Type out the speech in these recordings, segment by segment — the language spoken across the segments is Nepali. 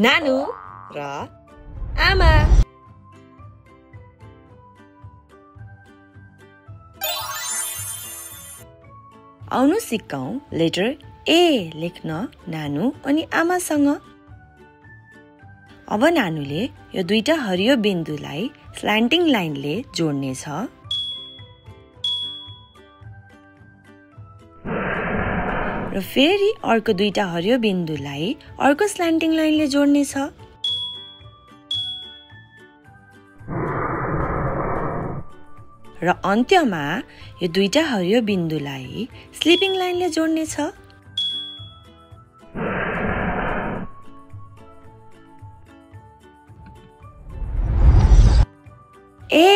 नानु र आमा। आउनु सिकौं लेटर ए लेख्न नानु अनि आमासँग। अब नानुले यो दुईटा हरियो बिन्दुलाई स्ल्यान्टिङ लाइनले जोड्नेछ। र फेरि अर्को दुईटा हरियो बिन्दुलाई अर्को स्ल्यान्टिङ लाइनले जोड्नेछ। र अन्त्यमा यो दुईटा हरियो बिन्दुलाई स्लिपिङ लाइनले जोड्नेछ। A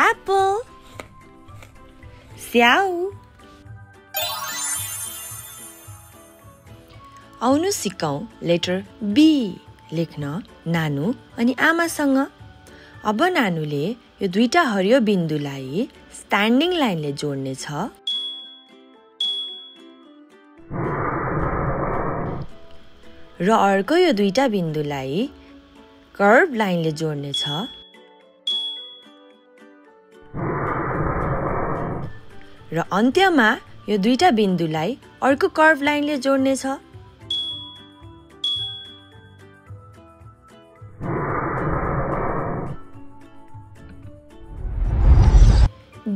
apple स्याउ। आउनु सिकौं लेटर B लेख्न नानु अनि आमासँग। अब नानुले यो दुईटा हरियो बिन्दुलाई स्ट्यान्डिङ लाइनले जोड्नेछ। र अर्को यो दुईटा बिन्दुलाई कर्भ लाइनले जोड्नेछ। र अन्त्यमा यो दुईटा बिन्दुलाई अर्को कर्भ लाइनले जोड्नेछ।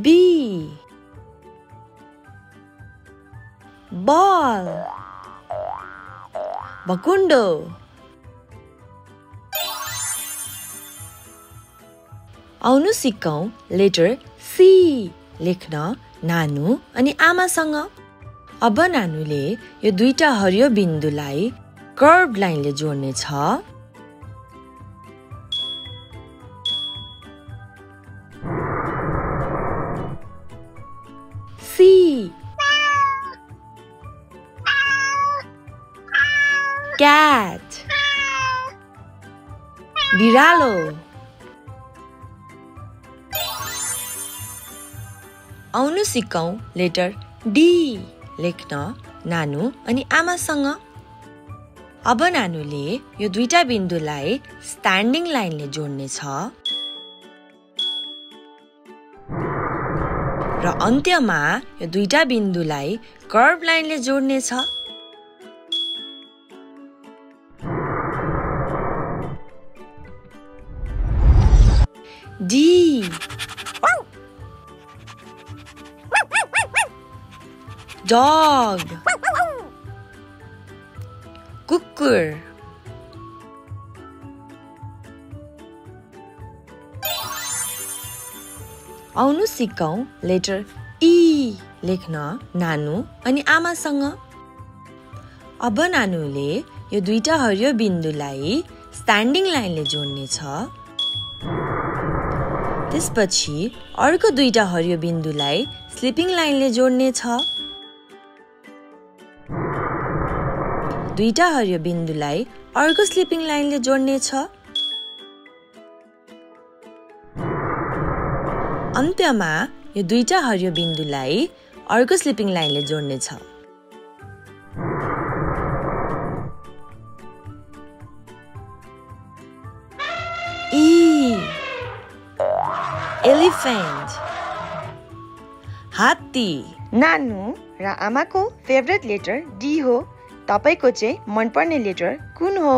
B ball भकुण्डो। आउनु सिकौं लेटर C लेख्न नानु अनि आमासँग। अब नानुले यो दुईटा हरियो बिन्दुलाई कर्भ लाइनले जोड्नेछ। C cat बिरालो। आउनु सिकौं लेटर D लेख्न नानु अनि आमासँग। अब नानुले यो दुईटा बिन्दुलाई स्ट्यान्डिङ लाइनले जोड्नेछ। र अन्त्यमा यो दुईटा बिन्दुलाई कर्भ लाइनले जोड्नेछ। D dog कुकुर। आउनु सिकौं लेटर E लेख्न नानु अनि आमासँग। अब नानुले यो दुईटा हरियो बिन्दुलाई स्ट्यान्डिङ लाइनले जोड्नेछ। त्यसपछि अर्को दुईटा हरियो बिन्दुलाई स्लिपिङ लाइनले जोड्नेछ। दुईटा हरियो बिन्दुलाई अर्को स्लिपिङ लाइनले जोड्नेछ। अन्त्यमा यो दुईटा हरियो बिन्दुलाई अर्को स्लिपिङ लाइनले जोड्नेछ। E elephant हात्ती। नानु र आमाको फेभरेट लेटर D हो। तपाईको चाहिँ मनपर्ने लेटर कुन हो?